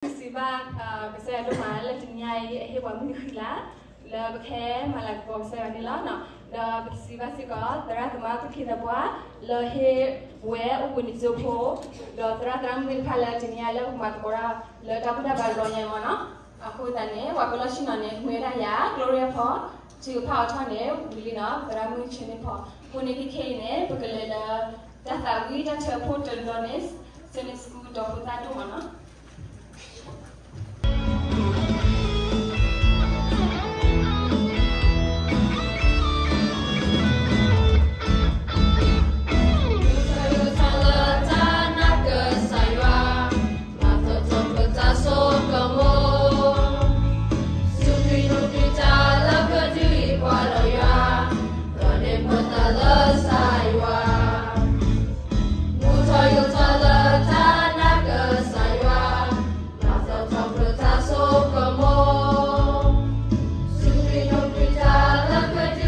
ပစံးဘျုးဘၣ် ကစၢ်ယွၤဒိၣ်မးလၢတနံၤအံၤ အဟ့ၣ်ပှၤမုၢ်နံၤဃံလၤ လၢပကဟဲမၤလၤကပီၤကစၢ်ယွၤန့ၣ်လီၤ. ဒီးပစံးဘျုးဘၣ်စ့ၢ်ကီး သရၣ်သမါသူၣ်က့သးပှၢ် လၢဟ့ၣ်ဝဲအိၣ်ဘှံးနံၤစိဖိ, ဒီးသရၣ်သရၣ်မုၣ်သ့ၣ်တဖၣ်လၢတနံၤအံၤလၢပကမၤသကိးတၢ်လၢတၢ်ဘူၣ်တၢ်ဘါတဘျီညါအံၤမ့ၢ်နီၤ. အဃိသတးန့ၣ် ပှၤကွဲးလီၢ်ဆ့ၣ်နီၤန့ၣ် မ့ၢ်ဝဲဒၣ်ယၤ Gloria ဖီ ထံကဖၣ်အီထီၣ်န့ၣ် ဝံၤလံနီၤ သရၣ်မုၣ်ဆၢန့ၢ်ဖီ. အဃိန့ၣ်ခဲအံၤန့ၣ် ပက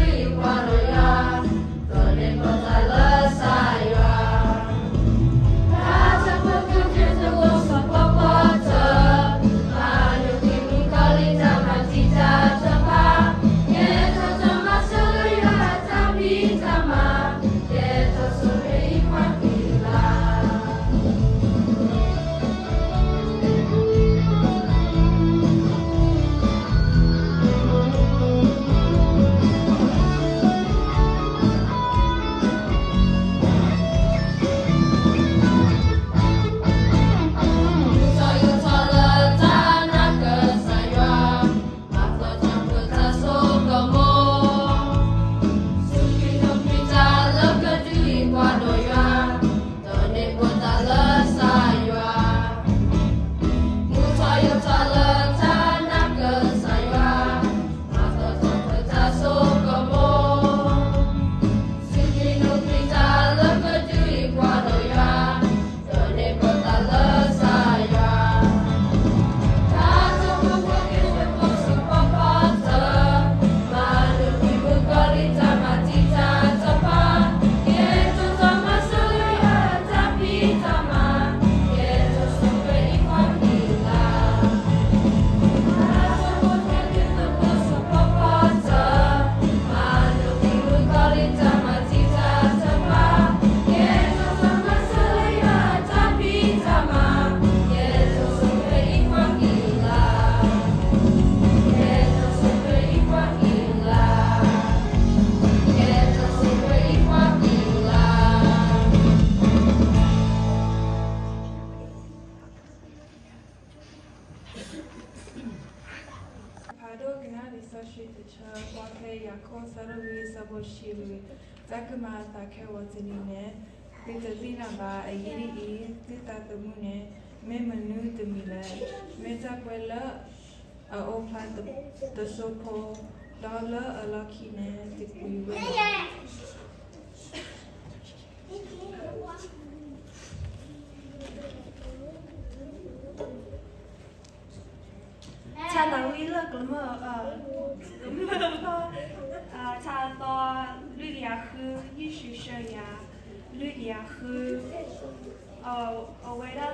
လဲၤလၢ တၢ်သးဝံၣ်တၢ်ထၢဖှိၣ်တဘျီန့ၣ် Sunday School ဒီးဖိသၣ်ဒိၣ်မးနီၤ.ဖးဒိၣ်ကနၣ်လံာ်စီဆှံတဆၢ ပှၤဖဲယၤကိာ် ဆၢဒိၣ်လွံၢ် ဆၢဖိတဆံလွံၢ်, တၢ်ကမၤအသးခဲဂီၤတနံၤန့ၣ် သုတသ့ၣ်နီၣ်ဘၣ်. အဂ့ၢ်ဒ်အံၤ, သုသးသမူန့ၣ် မ့ၢ်မနုၤတမံၤလဲၣ်. မ့ၢ်တၢ်ကွဲးလၢအအိၣ်ဖျါတစိၢ်ဖိ, ဒီးလၢအလီၢ်ခံန့ၣ် တကွံဝဲလီၤ. တၢ်သးဝံၣ်လၢကမၢ, ကမၢ, တၢ်သီ လွံၢ်ကယၤဃု, ယ့ၣ်ၡူးဆှၢယၤ လွံၢ်ကယၤဃု, အဝဲဒၣ်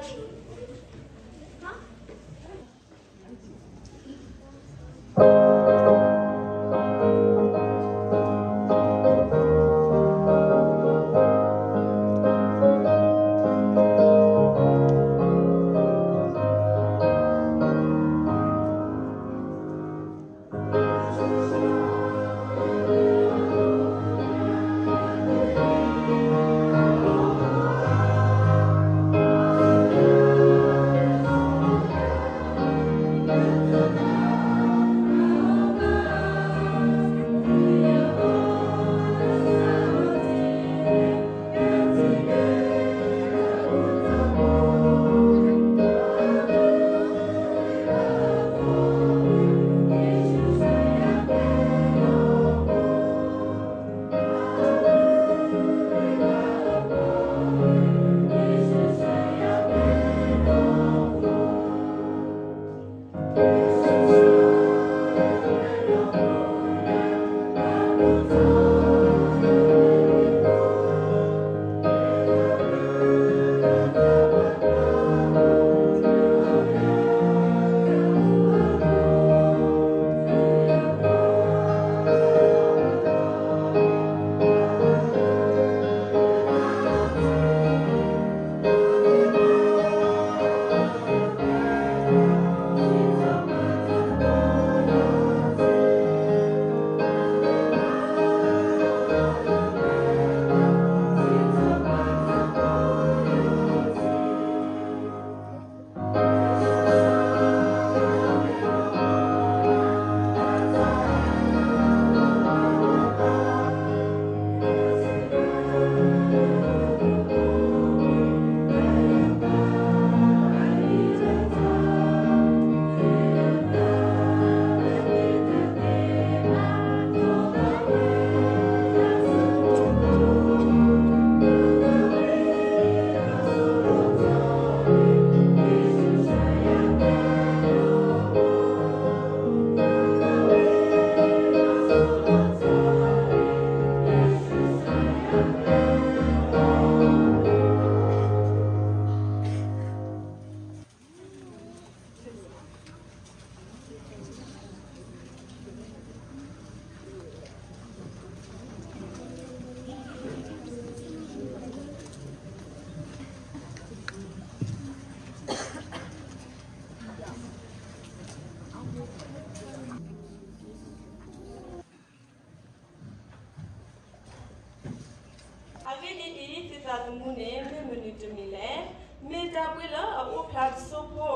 သးသမူန့ၣ် မ့ၢ်မနုၤတမံၤလဲၣ်. မ့ၢ်တၢ်ဘှ့ၣ်လၢအအိၣ်ဖျါတစိၢ်ဖိ,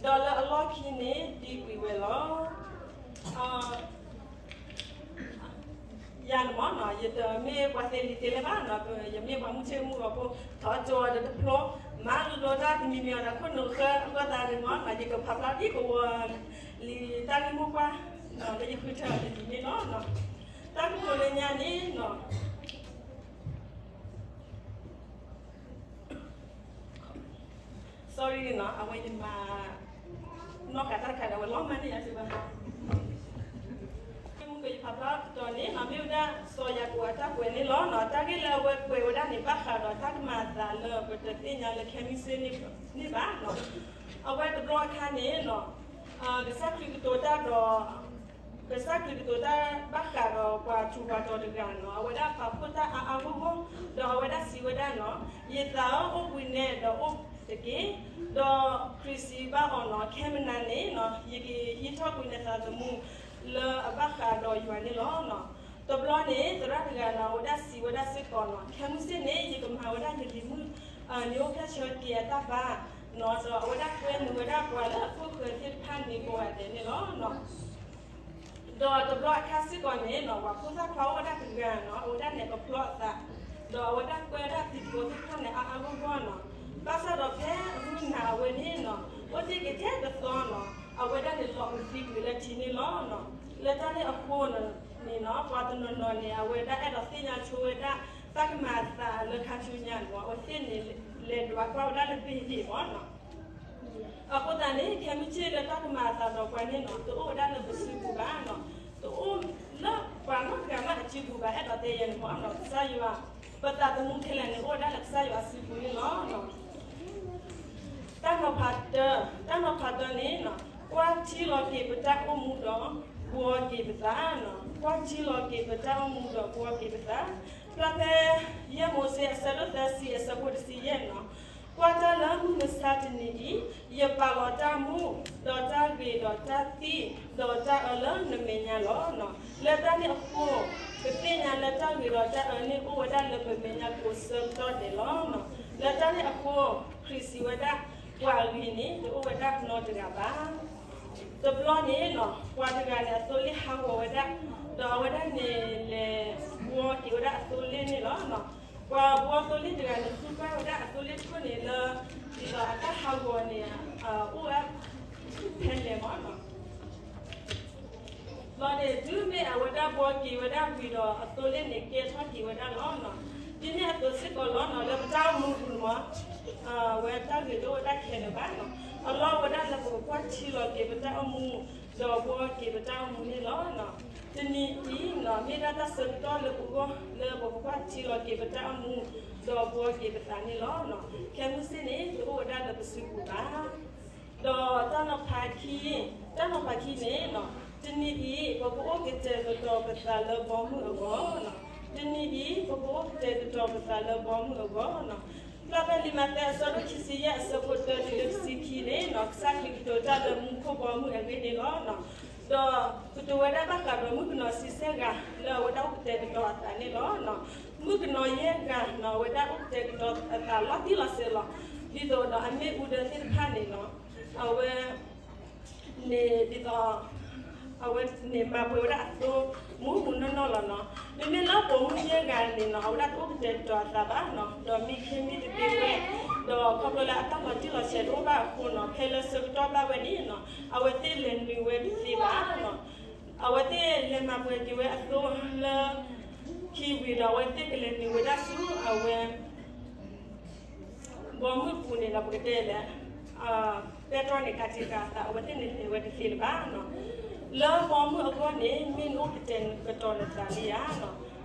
ဒီးလၢအလီၢ်ခံန့ၣ် ဒံးကွံာ်ဝဲလီၤ. ယၤန့ၣ်မ့ၢ်နီၤ ယတမ့ၢ်ပှၤသ့လံာ်သ့လဲၢ်ဘၣ်နီၤ, ယမ့ၢ်ပှၤမုၢ်ဆ့ၣ်မုၢ်ဂီၤဖိ, ထီၣ်ကၠီဒီးတဖျိ, မၤလိာ်ဒီးတၢ်တမံၤမံၤအီၤဒီးခိၣ်နူာ်ဃၢ အဃိသတးန့ၣ်မ့ၢ်နီၤ ယကဖးဖျါဒ်ကဝီၤလံာ်တၢ်ဂ့ၢ်မိၢ်ပှၢ် လၢယဃုထၢအီၤတမံၤန့ၣ်လီၤ. တၢ်ကတိၤလၢညါန့ၣ်နီၤ sorry နီၤ အဝဲယမၤ နီၢ်ဃာ်တၢ်တခါဒီး အဝဲလီၤမၢ်န့ၢ်ယၤစ့ၢ်ကီး. မုၢ်ကယဖးဖျါတတီၤန့ၣ်နီၤ မ့ၢ်ဝဲဒၣ်စီၤယၤကိာ်အတၢ်ကွဲးန့ၣ်လီၤနီၤ. တၢ်ဂ့ၢ်လၢအဝဲကွဲးဝဲဒၣ်န့ၣ် ဘၣ်ဃးဒီးတၢ်ကမၤအသးလၢပတသ့ၣ်ညါလၢခဲမုၢ်ဆ့ၣ်န့ၣ်ဘၣ်နီၤ. အဝဲတဘျီအခါန့ၣ်နီၤ ကစၢ်ခရံာ်ကတိၤတၢ်ဒီး ကစၢ်ခရံာ်ကတိၤတၢ်ဘၣ်ဃးဒီးပှၤထူးပှၤတီၤတဂၤနီၤ, အဝဲဒၣ်ပာ်ဖှိၣ်တၢ်အါအါဂီၢ်ဂီၢ်, ဒီးအဝဲဒၣ်စံးဝဲဒၣ်နီၤ, ယသးဧၢ အိၣ်ဘှံးနဲဒီးအိၣ်တက့ၢ်. ဒီးခရံာ်စံးဘၣ်အီၤနီၤ, ခဲမုၢ်နၤန့ၣ်နီၤ ယကဟံးထီၣ်ကွံာ်နသးသမူ လၢအဘၣ်ဃးဒီးယွၤန့ၣ်လီၤ. တဘျီန့ၣ် သရၣ်တဂၤနီၤ အဝဲဒၣ်စံးဝဲဒၣ်စ့ၢ်ကီးနီၤ, ခဲမုၢ်ဆ့ၣ်န့ၣ် ယကမၤဝဲဒၣ်ယလံၤမုၣ် နံၤအိၣ်ဖျဲၣ်ဆၢက့ၤအတၢ်ဘါနီၤ, ဒီးအဝဲဒၣ်ကွဲမုာ်ဝဲဒၣ်ပှၤလၢအခိၣ်ဃၢၤသ့ၣ်တဖၣ်န့ၣ်ကိးဂၤဒဲးန့ၣ်လီၤ. ဒီးတဘျီအခါစ့ၢ်ကီးန့ၣ်နီၤ ပှၤဖိသၣ်ခွါအိၣ်ဝဲဒၣ်တဂၤနီၤ, အဝဲဒၣ်နဲၣ်ကဖျီအသး, ဒီးအဝဲဒၣ်ကွဲဝဲဒၣ်သံသကိးသ့ၣ်တဖၣ်န့ၣ် အါအါဂီၢ်ဂီၢ်နီၤ. ဘၣ်ဆၣ်ဒီးဖဲအမုၢ်နၤအဝဲန့ၣ်နီၤ အိၣ်တ့ၢ်က့ၤထဲတသီနီၤ, အဝဲဒၣ်န့ၣ်လီၤအုးသံကွံာ်လၢထံန့ၣ်လီၤ. လၢတၢ်န့ၣ်အဃိန့ၣ်နီၤ ပှၤတနီၤနီၤန့ၣ် အဝဲဒၣ်အဲၣ်ဒိးသ့ၣ်ညါဆိဝဲဒၣ် တၢ်ကမၤအသးလၢခါဆူညါန့ၣ် အဝဲသ့ၣ်န့ၣ် လဲၤဒွးကွၢ်ဝဲဒၣ်လၢဘ့ၣ်ဟ့ၣ်မ့ၢ်နီၤ. အဃိသတးန့ၣ် ခဲမုၢ်ဆ့ၣ်လၢတၢ်ကမၤအသးဒီးပှၤန့ၣ်နီၤ တအိၣ်ဝဲဒၣ်လၢပစုပူၤဘၣ်နီၤ, တအိၣ်လၢပှၤနီတဂၤမ့ၢ်အစုပူၤဘၣ်. အဲၣ်ဒိးတဲယဲန့ၣ်မ့ၢ်နီၤ ကစၢ်ယွၤ ပသးသမူခဲလၢာ်န့ၣ် အိၣ်ဝဲဒၣ်လၢကစၢ်ယွၤအစုပူၤန့ၣ်လီၤ. တၢ်နီၤဖးတၢ, တၢ်နီၤဖးတၢန့ၣ်နီၤ ကွၢ်ထံလီၤက့ၤပတၢ်အိၣ်မူဒီး ဘှီက့ၤပသးနီၤ, ကွၢ်ထံလီၤက့ၤပတၢ်အိၣ်မူဒီး ဘှီက့ၤပသး. ဖျါဖဲ ယဲၢ်မိၤၡ့အဆၢဒိၣ်သၢဆံအဆၢဖိတဆံယဲၢ်နီၤ, ကွၢ်တၢ်လၢမုၢ်မဆါတနံၤအံၤ, ယပာ်လီၤတၢ်မူ, ဒီးတၢ်ဂ့ၤဒီးတၢ်သံ, ဒီးတၢ်အၢလၢနမဲာ်ညါလီၤ. လၢတၢ်န့ၣ်အဃိ, ပသ့ၣ်ညါလၢတၢ်ဂ့ၤဒီးတၢ်အၢန့ၣ် အိၣ်ဝဲဒၣ်လၢပမဲာ်ညါကိးဆၢကတီၢ်ဒဲးလီၤ. လၢတၢ်န့ၣ်အဃိ, ခရံာ်စံးဝဲဒၣ်, ပှၤအဂ့ၤန့ၣ် တအိၣ်ဝဲဒၣ်နီတဂၤဘၣ်. တဘျီန့ၣ်နီၤ ပှၤတဂၤန့ၣ် အသိလ့ၣ်ဟးဂီၤဝဲဒၣ်, ဒီးအဝဲဒၣ်န့ၣ်လဲၤဘှီက့ၤဝဲဒၣ်အသိလ့ၣ်န့ၣ်လီၤ. ပှၤဘှီသိလ့ၣ်တဂၤန့ၣ် ဃုကွၢ်ဝဲဒၣ်အသိလ့ၣ်တခိၣ်န့ၣ်လၢ ဒ်သိးအတၢ်ဟးဂီၤန့ၣ် အိၣ်ဝဲဖဲလဲၣ်မ့ၢ်နီၤ. ဘျီန့ၣ် တုၤမ့ၢ်အဝဲဒၣ်ဘှီက့ၤဝဲဒၣ်ဝံၤဒီး အသိလ့ၣ်န့ၣ်ကဲထီၣ်က့ၤဝဲဒၣ်လီၤနီၤ. ဒ်န့ၣ်အသိးစ့ၢ်ကီးလီၤနီၤ လၢပတၢ်အိၣ်မူပူၤန့ၣ်မ့ၢ် အဝဲတၢ်ဂ့ၤတအိၣ်ဝဲဒၣ်ခဲလၢာ်ဘၣ်နီၤ. အလီၢ်ဝဲဒၣ်လၢပကကွၢ်ထံလီၤက့ၤပတၢ်အိၣ်မူ ဒီးဘှီက့ၤပတၢ်အိၣ်မူန့ၣ်လီၤ. တနံၤအံၤနီၤ မ့ၢ်ဒၣ်တၢ်ဆၢကတီၢ်လၢပဂီၢ် လၢပကကွၢ်ထံလီၤက့ၤပတၢ်အိၣ်မူ ဒီးဘှီက့ၤပသးန့ၣ်လီၤ. ခဲမုၢ်ဆ့ၣ်န့ၣ် တအိၣ်ဝဲဒၣ်လၢပစုပူၤဘၣ်. ဒီးတၢ်နီၤဖးခံ, တၢ်နီၤဖးခံန့ၣ်နီၤ တနံၤအံၤ ပကအိၣ်ကတဲာ်ကတီၤပသးလၢဘီမုၢ်အဂီၢ်နီၤ. တနံၤအံၤ ပကအိၣ်ကတဲာ်ကတီၤပသးလၢဘီမုၢ်အဂီၢ်နီၤ. ဖျါဖဲလံာ်မးသဲအဆၢဒိၣ်ခံဆံယဲၢ်အဆၢဖိတၢတုၤလၢတဆံခံန့ၣ်နီၤ ကစၢ်ခရံာ်ကတိၤတၢ်လၢမူခိၣ်ဘီမုၢ်အဂ့ၢ်န့ၣ်လီၤ. ဒီးကတိၤဝဲဒၣ်ဘၣ်ဃးဒီးမုၣ်ကနီၤဆံဆဲၣ်ဂၤ လၢအဝဲဒၣ်အိၣ်ကတဲာ်ကတီၤအသးန့ၣ်လီၤ. မုၣ်ကနီၤယဲၢ်ဂၤနီၤ အဝဲဒၣ်အိၣ်ကတဲာ်ကတီၤအသးလီၤတံၢ်လီၤဆဲးလီၤ. ဒ်သိးဒီးအမ့ၣ်အူဒၢသ့ၣ်တဖၣ်န့ၣ်နီၤ အဝဲ န့ၣ်ဒ်သိး အဝဲန့ၣ်မၤပှဲၤဝဲဒၣ်အသိ မူမူနီၢ်နီၢ်လီၤနီၤ. မ့မ့ၢ်လၢပိာ်မုၣ်ယဲၢ်ဂၤန့ၣ်နီၤ အဝဲဒၣ်တအိၣ်ကတဲာ်ကတီၤအသးဘၣ်နီၤ. ဒီးမံခ့မံသဘ့ဝဲ, ဒီးခီဖျိလၢအတၢ်လီၤတံၢ်လီၤဆဲးတအိၣ်ဘၣ်အဃိနီၤ ဖဲလၢဆၢကတီၢ်ဘၣ်ဝဲန့ၣ်နီၤ အဝဲသ့ၣ်လဲၤနုာ်ဝဲတသ့ဘၣ်နီၤ. အဝဲသ့ၣ်လဲၤမၤပှဲၤက့ၤဝဲအသိလၢ ခံဝံၤဒီး အဝဲသ့ၣ်ကလဲၤနုာ်ဝဲဒၣ်ဆူအဝဲ ဘီမုၢ်ပူၤန့ၣ်ဒီး ပကတဲလဲၣ် ပဲတြီန့ၣ် ကးတံာ်ဃာ်အသး အဝဲသ့ၣ်န့ၣ်လဲၤဝဲတသ့လၢၤဘၣ်နီၤ. လၢဘီမုၢ်အဂီၢ်န့ၣ် မ့ၢ်နအိၣ်ကတဲာ်ကတီၤနသးလံဧါနီၤ.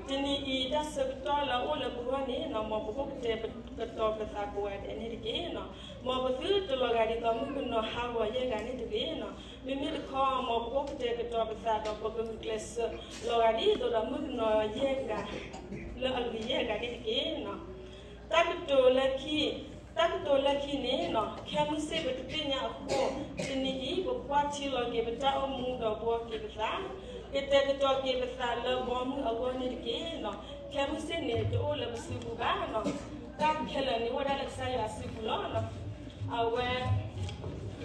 တနံၤအံၤ တၢ်ဆၢကတီၢ်လၢအအိၣ်လၢပဂီၢ်န့ၣ်နီၤ မ်ပကအိၣ်ကတဲာ်ကတီၤပသးကိးဂၤဒဲးန့ၣ်တက့ၢ်နီၤ. မ်ပသုတလီၤဂာ်ဒ်သိးမုၣ်ကနီၤဟးဂီၤယဲၢ်ဂၤန့ၣ်တဂ့ၤနီၤ. မ့မ့ၢ်တခီ မ်ပကအိၣ်ကတဲာ်ကတီၤပသးဒီး ပကဂုာ်ကျဲးစၢးလီၤဂာ်ဒ်သိးဒီးမုၣ်ကနီၤယဲၢ်ဂၤ လၢအဂ့ၤယဲၢ်ဂၤန့ၣ်တက့ၢ်နီၤ. တၢ်ကတိၤလၢခံ, တၢ်ကတိၤလၢခံန့ၣ်နီၤ ခဲမုၢ်ဆ့ၣ်ပတသ့ၣ်ညါအဃိ တနံၤအံၤ ပကွၢ်ထံလီၤက့ၤပတၢ်အိၣ်မူဒီးဘှီက့ၤပသး, ကတဲာ်ကတီၤက့ၤပသးလၢဘီမုၢ်အဂီၢ်န့ၣ်တက့ၢ်နီၤ. ခဲမုၢ်ဆ့ၣ်န့ၣ် တအိၣ်လၢပစုပူၤဘၣ်နီၤ. တၢ်ခဲလၢာ်န့ၣ်အိၣ်ဝဲဒၣ်လၢကစၢ်ယွၤအစုပူၤလီၤ. အဝဲ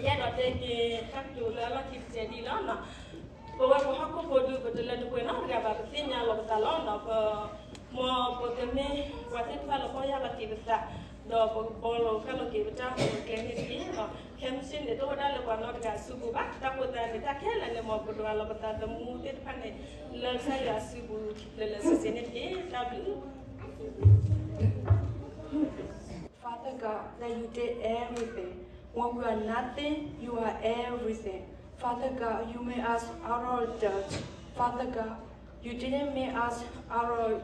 ယအဲၣ်ဒိးတဲက့ၤတၢ်ကတိၤလၢအလီၢ်ခံတစဲးဒ်အံၤလီၤ. ပဝဲပှၤဟီၣ်ခိၣ်ဖိဒုး ပတလၢတပှဲၤနီတဂၤဘၣ် ပသ့ၣ်ညါလီၤပသးလီၤ. ပ မ်ပကမ့ၢ်ပှၤသ့ၣ်တဖၣ်လၢပီၢ်ယၢ်လီၤက့ၤပသး, ဒီးပကဘှီလီၤဃၣ်လီၤက့ၤပတၢ်အိၣ်ကျဲန့ၣ်တက့ၢ်. ခဲမုၢ်ဆ့ၣ်န့ၣ် တအိၣ်ဝဲဒၣ်လၢပှၤနီတဂၤအစုပူၤဘၣ်. တၢ်ဃိသတးန့ၣ် တၢ်ခဲလၢာ်န့ၣ် မ်ပဒွးလီၤပသးသမူသ့ၣ်တဖၣ်န့ၣ် လၢကစၢ်ယွၤအစုပူၤ လၢလၢဆ့ဆ့န့ၣ်တက့ၢ်. တၢ်ဘျုး Father God, that you did everything. When we are nothing, you are everything. Father God, you made us out of dust. Father God, you didn't make us out of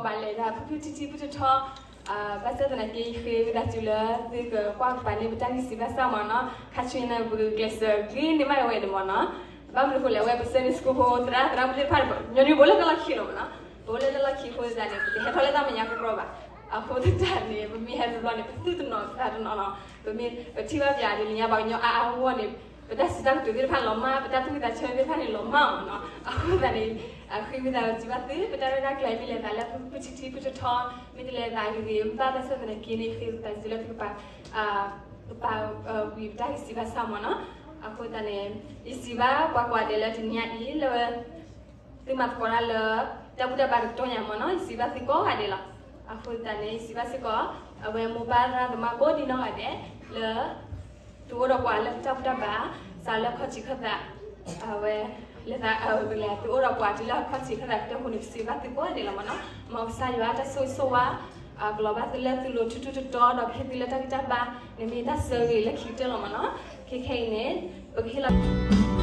ဘၣ်လဲၤတၢ်ဖုၣ်ဖုၣ်ထံထံဖုၣ်ထီထီ, ဘၣ်ဆၣ်သနာ်က့ ယဃ့ဝံသးစူၤလၢသုကကွၢ်ကပၤန့ၣ် ပတၢ်ဂံၢ်စၢ်ဘါစၢ်မ့ၢ်နီၤ, ခါဆူညါန့ၣ် ပကကျဲးစၢးဂ့ၤန့ၢ်ဘၣ်ဝဲန့ၣ်မ့ၢ်နီၤ, ဘၣ်မနုၤအဃိလဲၣ် အဝဲပ Sunday School ဖိ သရၣ်သရၣ်မုၣ်သ့ၣ်တဖၣ်န့ၣ် ညီနုၢ်ပအိၣ်လၢတၢ်လီၢ်ခံလီၤမ့ၢ်နီၤ, ပအိၣ်လၢတၢ်လီၢ်ခံအဃိသတးန့ၣ် ပတဟဲထီၣ်လၢတၢ်မဲာ်ညါကပြီဘၣ်, အဃိသတးန့ၣ် ပမ့ၢ်ဟဲတဘျီန့ၣ် ပသူၣ်တနီၤသးတနီၤနီၤ, ပမ့ၢ်ပထံၣ်ဘၣ်ပှၤဒ်လၢညါပှၤကညီအါအါဂီၢ်ဂီၢ်န့ၣ် ပတၢ်စံးတၢ်ကတိၤသ့ၣ်တဖၣ်န့ၣ်လီၤမၢ်, ပတၢ်သူၣ်ဝံသးဆၢသ့ၣ်တဖၣ်န့ၣ်လီၤမၢ်မ့ၢ်နီၤ, အဃိသတးန့ၣ် ဃ့ဝံသးစူၤဘၣ်သု ပတၢ်ရဲၣ်တၢ်ကျဲၤမ့ၢ်လဲၤသးလၢဖုၣ်ဖုၣ်ထံထံဖုၣ်ထီထီ, မ့ၢ်တလဲၤသးဂ့ၤဂ့ၤ ဘၣ်ဘၣ်ဆၣ်သနာ်က့န့ၣ် ဃ့ဝံသးစူၤလၢသုကပာ် ကပာ်ဝံၤပတၢ်ဂံၢ်စၢ်ဘါစၢ်မ့ၢ်နီၤ, အဃိသတးန့ၣ် ယစံးဘၣ်ပှၤကိးဂၤဒဲးလၢတနံၤအံၤလၢ သုမၤသကိးတၢ်လၢ တၢ်ဘူၣ်တၢ်ဘါတကတီၢ်ညါမ့ၢ်နီၤ, ယစံးဘၣ်သုကိးဂၤဒဲးလီၤ. အဃိသတးန့ၣ် ယစံးဘၣ်စ့ၢ်ကီး အဝဲမိၢ်ပၢ်သရၣ်သမါကိးဒံနီၢ်ဂၤဒဲး လၢ သုအိၣ်ဒီးပှၤလၢပတၢ်ဘူၣ်တၢ်ဘါ စးလၢခီၣ်ထံးခၢၣ်သး အဝဲ လၢသုအိၣ်ဒီးပှၤတုၤလၢခီၣ်ထံးခၢၣ်သးကတၢၢ်အဃိန့ၣ် ပစံးဘၣ်သုကိးဂၤဒဲးလီၤမ့ၢ်နီၤ, မ်ကစၢ်ယွၤတၢ်ဆိၣ်ဂ့ၤဆိၣ်ဝါ ကလီၤဘၣ်သုလၢသုလိၤထူထူတီတီ ဒီးကဟ့ၣ်သုလၢတၢ်ဂံၢ်တၢ်ဘါ န့ၣ်မ့ၢ်တၢ်ဆၢဂ့ၤလၢခံကတၢၢ်လီၤမ့ၢ်နီၤ, ခဲခဲအံၤန့ၣ် ပကဟ့ၣ်လီၤ